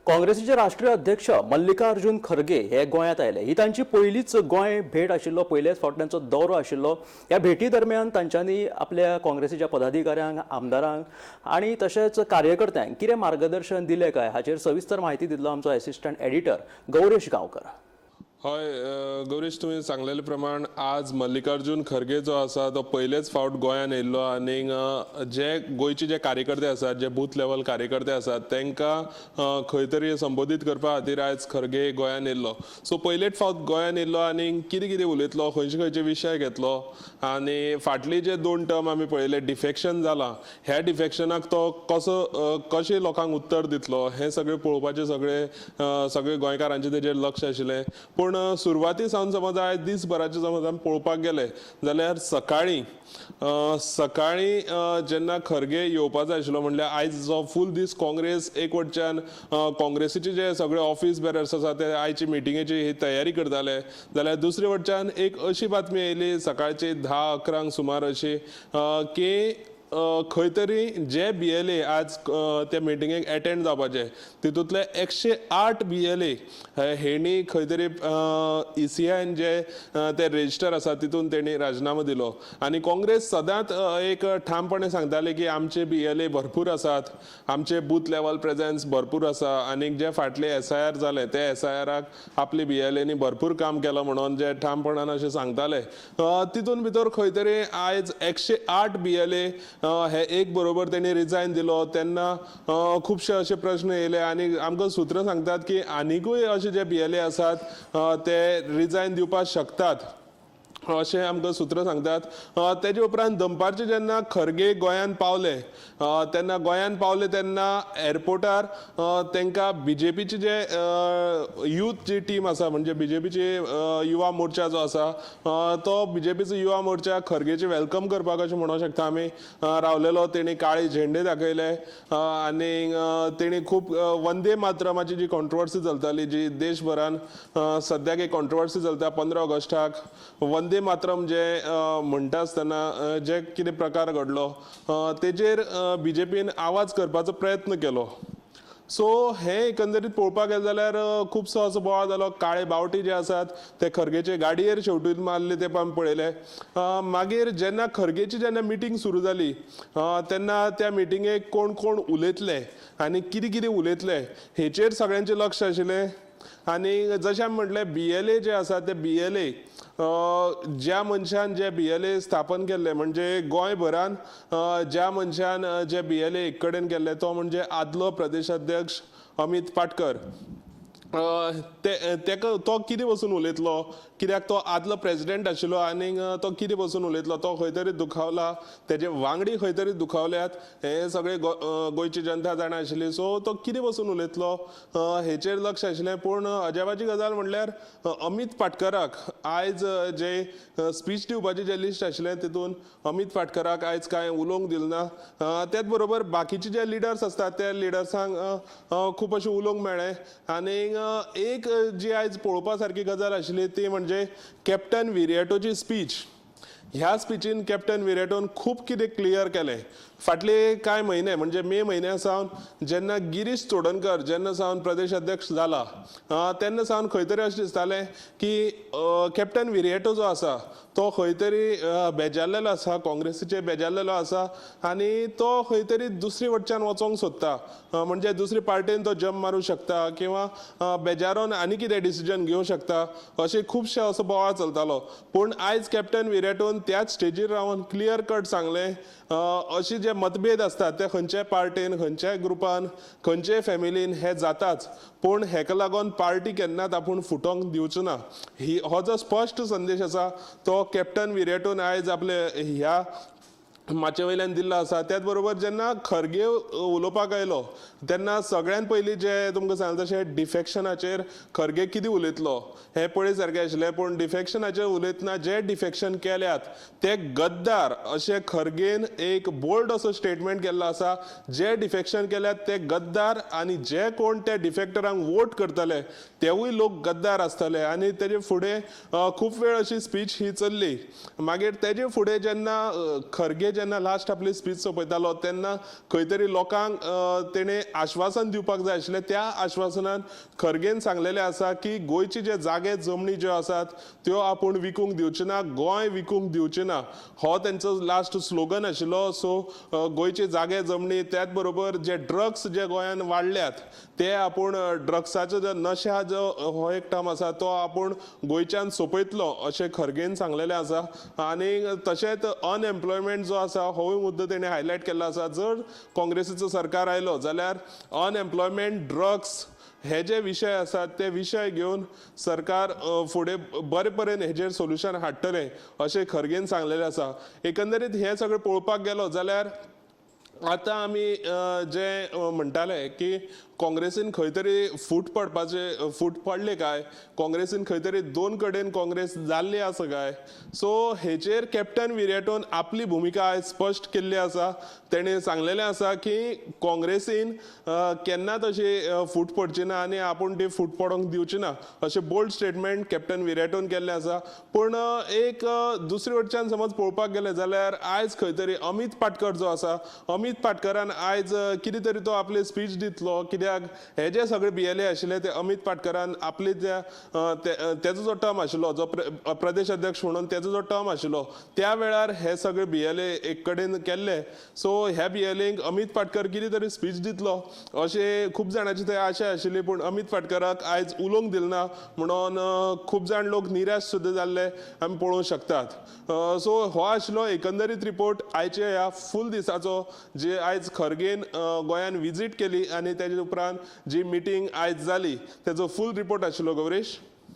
काँग्रेसीचे राष्ट्रीय अध्यक्ष मल्लिकार्जुन खरगे हे गोंयांत आयले. ही तांची पयलीच गोंय भेट आशिल्लो, पयलेच फावट तांचो दौरो आशिल्लो. ह्या भेटी दरम्यान तांच्यांनी आपल्या काँग्रेसीच्या पदाधिकाऱ्यांक, आमदारांक आनी तशेंच कार्यकर्त्यांक कितें मार्गदर्शन दिलें काय हाचेर सविस्तर म्हायती दितलो आमचो एसिस्टंट एडिटर गौरेश गांवकर. हय गौरीश, तुवें सांगलेले प्रमाण आज मल्लिकार्जुन खरगे जो आसा तो पयलेच फावट गोंयान येयल्लो आनी जे गोंयचे जे कार्यकर्ते आसात, जे बूथ लेवल कार्यकर्ते आसात तांकां खंय तरी संबोधीत करपा खातीर आयज खरगे गोंयान येयल्लो. सो पयलेच फावट गोंयान येयल्लो आनी कितें कितें उलयतलो, खंयचे खंयचे विशय घेतलो आनी फाटली जे दोन टर्म आमी पळयले डिफेक्शन जालां, ह्या डिफेक्शनाक तो कसो कशें लोकांक उत्तर दितलो हें सगळें पळोवपाचें सगळें सगळे गोंयकारांचें तेजेर लक्ष आशिल्लें. पूण सुरवाती सावन समज आयज दीसभराचे समज आमी पळोवपाक गेले जाल्यार सकाळीं सकाळीं जेन्ना खरगे येवपाचो आशिल्लो म्हणल्यार आयज जो फूल दीस काँग्रेस एक वटच्यान काँग्रेसीचे जे सगळे ऑफिस बेरर्स आसा ते आयची मिटिंगेची ही तयारी करताले, जाल्यार दुसरे वटच्यान एक अशी बातमी येयली सकाळची 10-11 सुमार अशी की खंय तरी जे BLA आज त्या मिटिंगेक एटेंड जावपाचे तितूंतले 108 BLA हेणी खंय तरी ECI जे ते रजिस्टर आसा तितून तेणी राजिनामो दिलो. आनी काँग्रेस सदांच एक ठामपणे सांगताले की आमचे BLA भरपूर आसात, आमचे बूथ लेवल प्रेझेन्स भरपूर आसा आनी जे फाटले SIR जाले ते SIRाक आपले BLAनी भरपूर काम केलां म्हणून जे ठामपणान अशें सांगताले. तितून भितर खंय तरी आयज 108 BLA हे एक बरोबर तेणी रिजायन दिलो तेन्ना खुबशे अशे प्रश्न येयले आनी आमकां सूत्र सांगतात की आनिकूय अशे जे BLA आसात ते रिजायन दिवपाक शकतात अशें आमकां सूत्र सांगतात. तेजे उपरांत दनपारचे जेन्ना खरगे गोंयान पावले तेन्ना गोंयान पावले तेन्ना एअरपोर्टार तांकां बीजेपीची जे यूथ जी टीम आसा म्हणजे बीजेपीची युवा मोर्चा जो आसा तो बीजेपीचो युवा मोर्चा खरगेचे welcome करपाक अशें म्हणूंक शकता आमी रावलेलो. तेणी काळे झेंडे दाखयले आनी तेणी खूब वंदे मातरमाची जी कॉन्ट्रोवर्सी चलताली, जी देशभरान सद्याक एक कॉन्ट्रोवर्सी चलता 15 ऑगस्टाक वंदे मातरम जे म्हणटा आसतना जे कितें प्रकार घडलो तेजेर बीजेपीन आवाज करपाचो प्रयत्न केलो. सो हें एकंदरीत पळोवपाक गेलें जाल्यार खुबसो असो बोवाळ जालो. काळे बावटी जे आसात ते खरगेचे गाडयेर शेवटून मारले ते आमी पळयले. मागीर जेन्ना खरगेची जेन्ना मिटींग सुरू जाली तेन्ना त्या मिटिंगेक कोण कोण उलयतले आनी कितें कितें उलयतले हेचेर सगळ्यांचें लक्ष आशिल्लें. आनी जशें आमी म्हटलें BLA जे आसा ते BLA ज्या मनशान जे BLA स्थापन केल्ले म्हणजे गोंयभरान ज्या मनशान जे BLA एक कडेन केल्ले तो म्हणजे आदलो प्रदेशाध्यक्ष अमित पाटकर. तेका तो कितें बसून उलयतलो, कित्याक तो आदलो प्रेजिडेंट आशिल्लो आनी तो कितें बसून उलयतलो, तो खंय तरी दुखावला, तेजे वांगडी खंय तरी दुखावल्यात हें सगळें गोंयची जनता जाणा आशिल्ली. सो तो कितें बसून उलयतलो हेचेर लक्ष आशिल्लें. पूण अजापाची गजाल म्हणल्यार अमित पाटकराक आयज जे स्पीच दिवपाचें जें लिस्ट आशिल्लें तितून अमित पाटकराक आयज कांय उलोवंक दिलें ना. तेच बरोबर बाकीचे जे लिडर्स आसतात त्या लिडर्सांक खूब अशें उलोवंक मेळ्ळें. आनी एक जी आयज पळोवपा सारकी गजाल आशिल्ली ती म्हणजे कॅप्टन विरियटोची स्पीच. ह्या स्पिचीन कॅप्टन विरियटोन खूब कितें क्लियर केलें. फाटले कांय म्हयने म्हणजे मे म्हयन्या सावन जेन्ना गिरीश चोडणकर जेन्ना सावन प्रदेश अध्यक्ष जाला तेन्ना सावन खंय तरी अशें दिसतालें की कॅप्टन विरियटो जो आसा तो खंय तरी बेजारलेलो आसा, काँग्रेसीचेर बेजारलेलो आसा आनी तो खंय तरी दुसरी वटच्यान वचोंक सोदता, म्हणजे दुसरी पार्टेन तो जम्प मारूंक शकता किंवा बेजारोन आनी कितें डिसिजन घेवंक शकता अशें खुबशे असो बोवाळ चलतालो. पूण आयज कॅप्टन विरियटोन त्याच स्टेजीर रावन क्लियर कट सांगलें अशे जे मतभेद आसतात ते खंयच्याय पार्टेन, खंयच्याय ग्रुपान, खंयच्याय फॅमिलीन हे जाताच, पूण हेका लागून पार्टी केन्नाच आपूण फुटोंक दिवचो ना. ही हो जो स्पश्ट संदेश आसा तो कॅप्टन विरियटोन आयज आपले ह्या माचे वयल्यान दिल्लो आसा. त्याच बरोबर जेन्ना खरगे उलोवपाक आयलो तेन्ना सगळ्यान पयलीं जे तुमकां सांगलें तशें डिफेक्शनाचेर खरगे कितें उलयतलो हें पळय सारकें आशिल्लें. पूण डिफेक्शनाचेर उलयतना जे डिफेक्शन केल्यात ते गद्दार अशें खरगेन एक बोल्ड असो स्टेटमेंट केल्लो आसा. जे डिफेक्शन केल्यात ते गद्दार आनी जे कोण त्या डिफेक्टरांक वोट करतले तेवूय लोक गद्दार आसतले. आनी तेजे फुडें खूब वेळ अशी स्पीच ही चल्ली. मागीर तेजे फुडें जेन्ना खरगे जेन्ना लास्ट आपली स्पीच सोंपयतालो तेन्ना खंय तरी लोकांक तेणें आश्वासन दिवपाक जाय आशिल्लें. त्या आश्वासनान खरगेन सांगलेलें आसा की गोंयची जे जागे जमनी ज्यो आसात त्यो आपूण विकूंक दिवचे ना, गोंय विकूंक दिवचे ना, हो तेंचो लास्ट स्लोगन आशिल्लो. सो गोंयचे जागे जमनी, त्याच बरोबर जे ड्रग्स जे गोंयान वाडल्यात ते आपूण ड्रग्साचो जो नशा जो हो एक टर्म आसा तो आपूण गोंयच्यान सोंपयतलो अशें खरगेन सांगलेलें आसा. आनी तशेंच अनएम्प्लॉयमेंट जो आसा होय मुद्दो तेणें हायलायट केल्लो आसा. जर काँग्रेसीचो सरकार आयलो जाल्यार अनएम्प्लॉयमेंट, ड्रग्स हे जे विशय आसात ते विशय घेवन सरकार फुडें बरे परेन हेजेर सोल्युशन हाडटलें अशें खरगेन सांगलेलें आसा. एकंदरीत हें सगळें पळोवपाक गेलो जाल्यार आतां आमी जे म्हणटाले की काँग्रेसीन खंय तरी फूट पडपाचे, फूट पडले काय, काँग्रेसीन खंय तरी दोन कडेन काँग्रेस जाल्ली आसा काय, सो हेचेर कॅप्टन विरियाटोन आपली भुमिका आयज स्पश्ट केल्ली आसा. तेणें सांगलेलें आसा की काँग्रेसीन केन्नाच अशी फूट पडची ना आनी आपूण ती फूट पडोंक दिवची ना अशें बोल्ड स्टेटमेंट कॅप्टन विरियाटोन केल्लें आसा. पूण एक दुसरे वटच्यान समज पळोवपाक गेले जाल्यार आयज खंय तरी अमित पाटकर जो आसा, अमित पाटकरान आयज कितें तरी तो आपली स्पीच दितलो, कित्याक हे जे सगळे BLA आशिल्ले ते अमित पाटकरान आपली त्या तेजो जो टर्म आशिल्लो, जो प्रदेश अध्यक्ष म्हणून तेजो जो टर्म आशिल्लो त्या वेळार हे सगळे BLA एक कडेन केल्ले. सो ह्या BLA Amit Patkar कितें तरी स्पीच दितलो अशें खूब जाणांची थंय आशा आशिल्ली, पूण अमित पाटकराक आयज उलोवंक दिलना म्हणून खूब जाण लोक निराश सुद्दां जाल्ले आमी पळोवंक शकतात. सो हो आशिल्लो एकंदरीत रिपोर्ट आयचे ह्या फूल दिसाचो, जे आयज खरगेन गोंयान विजीट केली आनी तेजे उपरांत जी मिटींग आयज जाली तेजो फूल रिपोर्ट आशिल्लो. गौरेश.